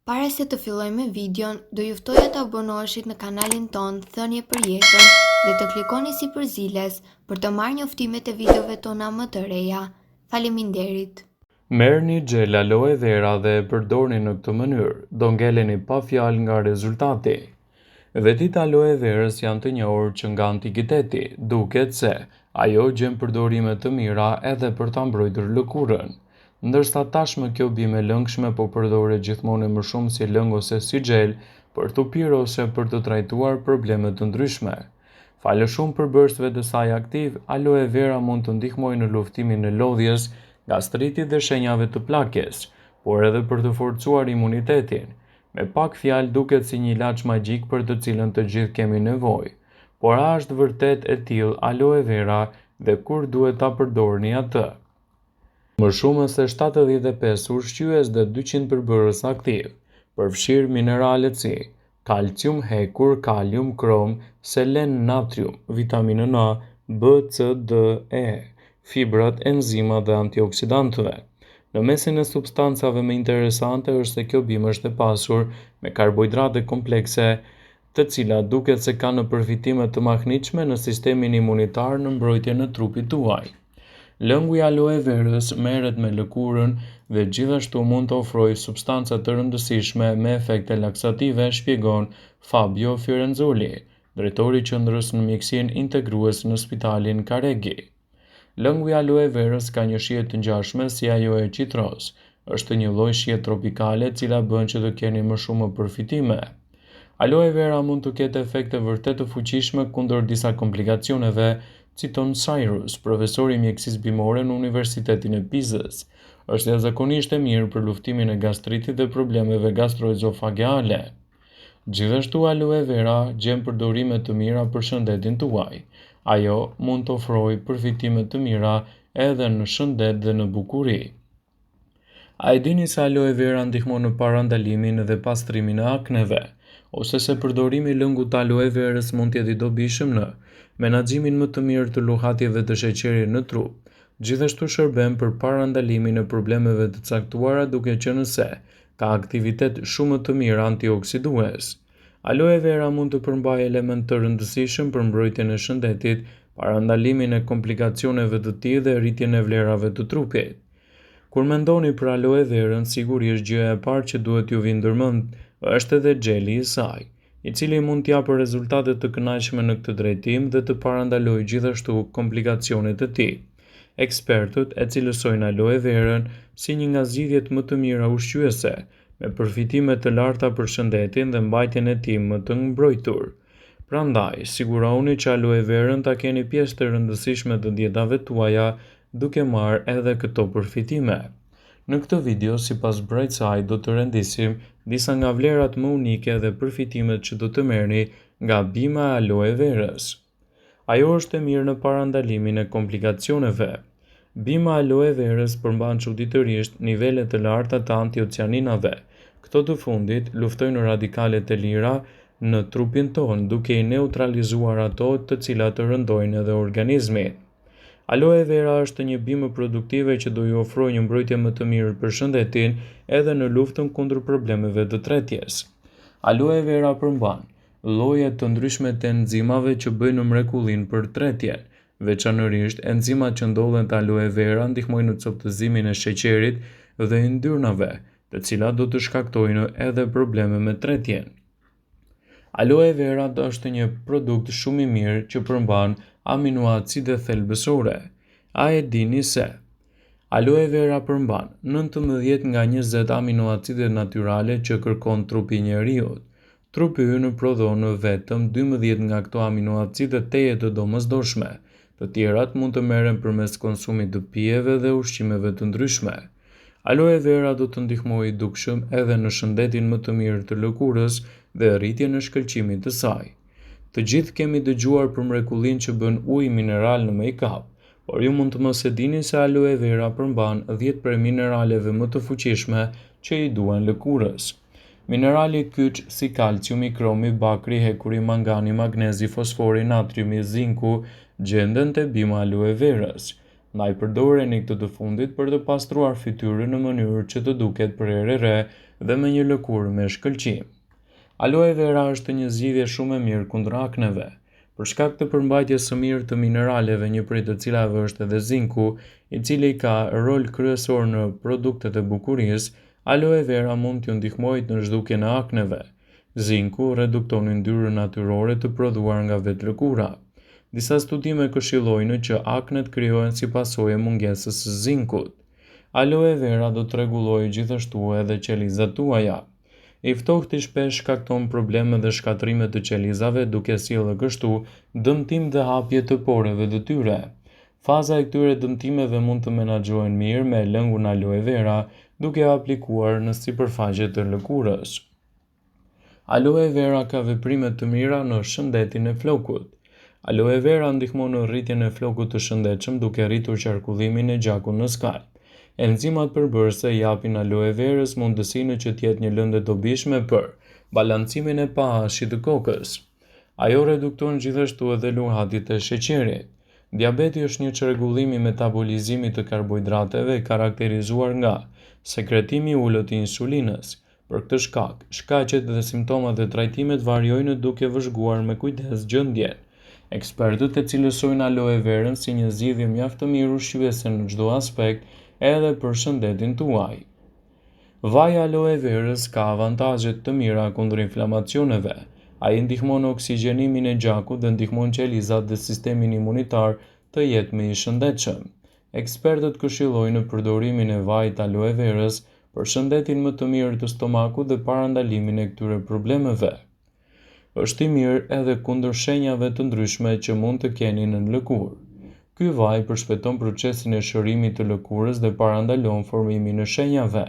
Para se të fillojmë me videon, do ju ftoja të abonoheshit në kanalin tonë Thënie për Jetën dhe të klikoni sipër ziles për të marrë njoftimet e videove tona më të reja. Faleminderit! Merrni xhel aloe vera dhe e përdorni në këtë mënyrë, do ngeleni pa fjalë nga rezultati. Vetitë e aloe verës janë të njohur që nga antikiteti, duket se ajo gjen përdorime të mira edhe për ta mbrojtur lëkurën. Ndërsa tashmë kjo bimë e lëngshme po përdoret gjithmonë e më shumë si lëng ose si xhel për t'u pirë ose për të trajtuar probleme të ndryshme. Falë shumë përbërësve të saj aktivë, aloe vera mund të ndihmojë në luftimin e lodhjes, gastritit dhe shenjave të plakjes, por edhe për të forcuar imunitetin. Me pak fjalë duket si një ilaç magjik për të cilën të gjithë kemi nevojë. Por a është vërtet e tillë aloe vera dhe kur duhet ta përdorni atë? Më shumë se 75 ushqyes dhe 200 përbërës aktivë, përfshirë mineralet si kalcium, hekur, kalium, krom, selen, natrium, vitaminën A, B, C, D, E, fibrat, enzimat dhe antioksidantëve. Në mesin e substancave më interesante është se kjo bimë është e pasur me karbohidrate komplekse, të cilat duket se kanë përfitime të mahnitshme në sistemin imunitar në mbrojtjen e trupit tuaj. Lëngu i aloe verës merret me lëkurën dhe gjithashtu mund të ofrojë substanca të rëndësishme me efekte laksative, shpjegon Fabio Firenzoli, drejtori i qendrës në mjekësinë integruese në spitalin Careggi. Lëngu i aloe verës ka një shije të ngjashme si ajo e qitros. Është një lloj shije tropikale e cila bën që të keni më shumë përfitime. Aloe vera mund të ketë efekte vërtet të fuqishme kundër disa komplikacioneve, citon Cyrus, profesor i mjekësisë bimore në Universitetin e Pizës. Është jashtëzakonisht e mirë për luftimin e gastritit dhe problemeve gastroezofageale. Gjithashtu aloe vera gjen përdorime të mira për shëndetin tuaj. Ajo mund të ofrojë përfitime të mira edhe në shëndet dhe në bukuri. A e dini se aloe vera ndihmon në parandalimin dhe pastrimin e akneve? Ose se përdorimi i lëngut të aloe verës mund të jetë i dobishëm në menaxhimin më të mirë të luhatjeve të sheqerit në trup. Gjithashtu shërben për parandalimin e problemeve të caktuara duke qenë se Ka aktivitet shumë të mirë antioksidues. Aloe vera mund të përmbajë elementë të rëndësishëm për mbrojtjen e shëndetit, parandalimin e komplikacioneve të tij dhe rritjen e vlerave të trupit. Kur mendoni për aloe verën, sigurisht gjëja e parë që duhet t'ju vijë ndërmend është edhe xheli i saj, i cili mund të japë rezultate të kënaqshme në këtë drejtim dhe të parandalojë gjithashtu komplikacionet e tij. Ekspertët e cilësojnë aloe verën si një nga zgjidhjet më të mira ushqyese, me përfitime të larta për shëndetin dhe mbajtjen e tij më të mbrojtur. Prandaj, sigurohuni që aloe verën ta keni pjesë të rëndësishme të dietave tuaja duke marrë edhe këto përfitime. Në këtë video, sipas Brightside, do të rendisim disa nga vlerat më unike dhe përfitimet që do të merrni nga bima e aloe verës. Ajo është e mirë në parandalimin e komplikacioneve. Bima e aloe verës përmban çuditërisht nivele të larta të antiocianinave. Këto të fundit luftojnë radikalet e lira në trupin tonë, duke i neutralizuar ato të cilat rëndojnë edhe organizmin. Aloe vera është një bimë produktive që do ju ofrojë një mbrojtje më të mirë për shëndetin edhe në luftën kundër problemeve të tretjes. Aloe vera përmban lloje të ndryshme të enzimave që bëjnë mrekullinë për tretjen. Veçanërisht, enzimat që ndodhen te aloe vera ndihmojnë në copëzimin e sheqerit dhe yndyrnave, të cilat do të shkaktojnë edhe probleme me tretjen. Aloe vera është një produkt shumë i mirë që përmban aminoacide thelbësore. A e dini se Aloe vera përmban 19 nga 20 aminoacide natyrale që kërkon trupi i njeriut. Trupi ynë prodhon vetëm 12 nga këto aminoacide tejet të domosdoshme. Të tjerat mund të merren përmes konsumit të pijeve dhe ushqimeve të ndryshme. Aloe vera do të ndihmojë dukshëm edhe në shëndetin më të mirë të lëkurës dhe rritjen e shkëlqimit të saj. Të gjithë kemi dëgjuar për mrekullinë që bën uji mineral në make-up, por ju mund të mos e dini se aloe vera përmban 10 prej mineraleve më të fuqishme që i duhen lëkurës. Minerali kyç si kalciumi, kromi, bakri, hekuri, mangani, magnezi, fosfori, natriumi, zinku gjenden te bima aloe verës. Ndaj përdoreni këtë të fundit për të pastruar fytyrën në mënyrë që të duket prerë e re dhe me një lëkurë me shkëlqim. Aloe vera është një zgjidhje shumë e mirë kundër akneve. Për shkak të përmbajtjes së mirë të mineraleve, një prej të cilave është edhe zinku, i cili ka rol kryesor në produktet e bukurisë, aloe vera mund t'ju ndihmojë në zhdukjen e akneve. Zinku redukton yndyrën natyrore të prodhuar nga vetë lëkura. Disa studime këshillojnë që aknet krijohen si pasojë e mungesës së zinkut. Aloe vera do të rregullojë gjithashtu edhe qelizat tuaja. I ftohti shpesh shkakton probleme dhe shkatërrime të qelizave duke sjellë kështu dëmtim dhe hapje të poreve të tyre. Faza e këtyre dëmtimeve mund të menaxhohen mirë me lëngun aloe vera duke e aplikuar në sipërfaqe të lëkurës. Aloe vera ka veprime të mira në shëndetin e flokut. Aloe vera ndihmon në rritjen e flokut të shëndetshëm duke rritur qarkullimin e gjakut në skalp. Enzimat përbërëse i japin aloe verës mundësinë që të jetë një lëndë e dobishme për balancimin e pH-it të kokës. Ajo redukton gjithashtu edhe luhatjet e sheqerit. Diabeti është një çrregullim i metabolizimit të karbohidrateve i karakterizuar nga sekretimi i ulët i insulinës, Për këtë shkak, shkaqet dhe simptomat dhe trajtimet variojnë duke vëzhguar me kujdes gjendjen. Ekspertët e cilësojnë aloe verën si një zgjidhje mjaft të mirë ushqyese në çdo aspekt, edhe për shëndetin tuaj. Vaji i aloe verës ka avantazhe të mira kundër inflamacioneve. Ai ndihmon në oksigjenimin e gjakut dhe ndihmon qelizat dhe sistemin imunitar të jetë më i shëndetshëm. Ekspertët këshillojnë përdorimin e vajit aloe verës për shëndetin më të mirë të stomakut dhe parandalimin e këtyre problemeve. Është i mirë edhe kundër shenjave të ndryshme që mund të keni në lëkurë. Ky vaj përshpejton procesin e shërimit të lëkurës dhe parandalon formimin e shenjave.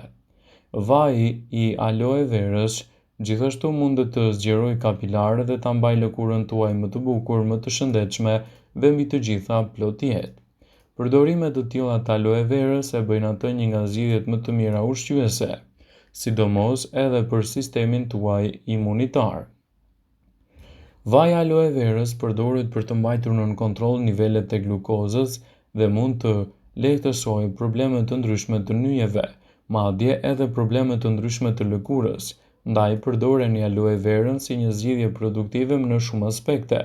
Vaji i aloe verës gjithashtu mund të zgjerojë kapilarët dhe ta mbajë lëkurën tuaj më të bukur, më të shëndetshme dhe mbi të gjitha plot jetë. Përdorime të tilla të aloe verës e bëjnë atë një nga zgjidhjet më të mira ushqyese, sidomos edhe për sistemin tuaj imunitar. Vaji i aloe verës përdoret për të mbajtur nën kontroll nivelet e glukozës dhe mund të lehtësojë probleme të ndryshme të nyjeve, madje edhe probleme të ndryshme të lëkurës, ndaj përdoreni aloe verën si një zgjidhje produktive në shumë aspekte.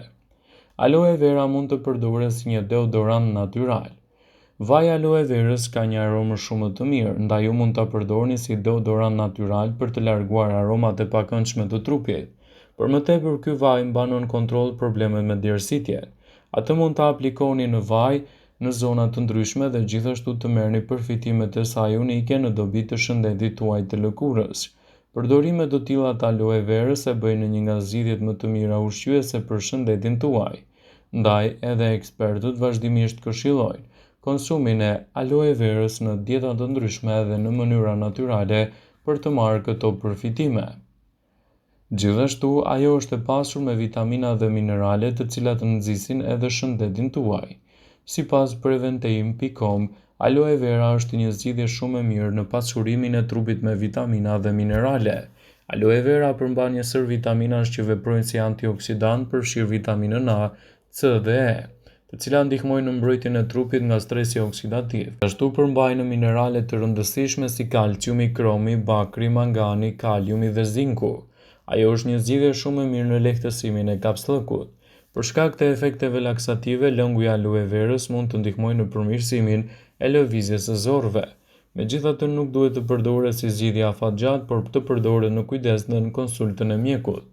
Aloe vera mund të përdoret si një deodorant natyral. Vaji i aloe verës ka një aromë shumë të mirë, ndaj ju mund ta përdorni si deodorant natyral për të larguar aromat e pakëndshme të trupit. Për më tepër, ky vaj mban nën kontroll problemet me djersitjen. Atë mund ta aplikoni në vaj në zona të ndryshme dhe gjithashtu të merrni përfitimet e saj unike në dobi të shëndetit tuaj të lëkurës. Përdorime të tilla të aloe verës e bëjnë një nga zgjidhjet më të mira ushqyese për shëndetin tuaj. Ndaj edhe ekspertët vazhdimisht këshillojnë konsumin e aloe verës në dieta të ndryshme dhe në mënyra natyrale për të marrë këto përfitime. Gjithashtu, ajo është e pasur me vitamina dhe minerale të cilat nxisin edhe shëndetin tuaj. Sipas Preventime.com, aloe vera është një zgjidhje shumë e mirë në pasurimin e trupit me vitamina dhe minerale. Aloe vera përmban një sërë vitaminash që veprojnë si antioksidantë, përfshirë vitaminën A, C dhe E, të cilat ndihmojnë në mbrojtjen e trupit nga stresi oksidativ. Gjithashtu përmbajnë minerale të rëndësishme si kalciumi, kromi, bakri, mangani, kaliumi dhe zinku. Ajo është një zgjidhje shumë e mirë në lehtësimin e kapsllëkut. Për shkak të efekteve laksative, lëngu i aloe verës mund të ndihmojë në përmirësimin e lëvizjes së zorrëve. Megjithatë nuk duhet të përdoret si zgjidhje afatgjatë, por të përdoret në kujdes nën konsultën e mjekut.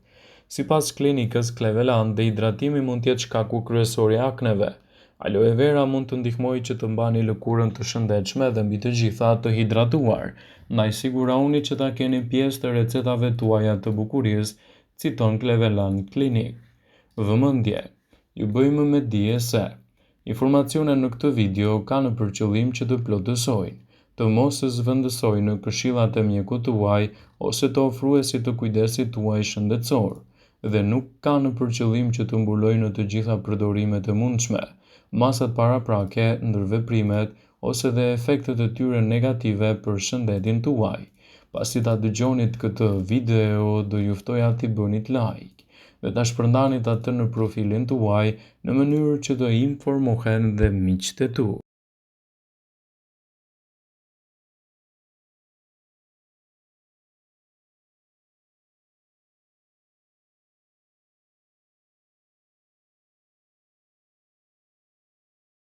Sipas Klinikës Cleveland, dehidratimi mund të jetë shkaku kryesor i akneve. Aloe vera mund të ndihmojë që të mbani lëkurën të shëndetshme dhe mbi të gjitha të hidratuar. Ndaj sigurohuni që ta keni pjesë të recetave tuaja të bukurisë, citon Cleveland Clinic. Vëmendje! Ju bëjmë me dije se, informacionet në këtë video kanë për qëllim që të plotësojnë, të mos zëvendësojnë këshillat e mjekut tuaj ose të ofruesit të kujdesit tuaj shëndetësor dhe nuk kanë për qëllim që të mbulojnë të gjitha përdorimet e mundshme, masat paraprake, ndërveprimet ose dhe efektet e tyre negative për shëndetin tuaj. Pasi ta dëgjonit këtë video, do ju ftoja t'i bënit like dhe ta shpërndanit atë në profilin tuaj në mënyrë që të informohen dhe miqtë e tu.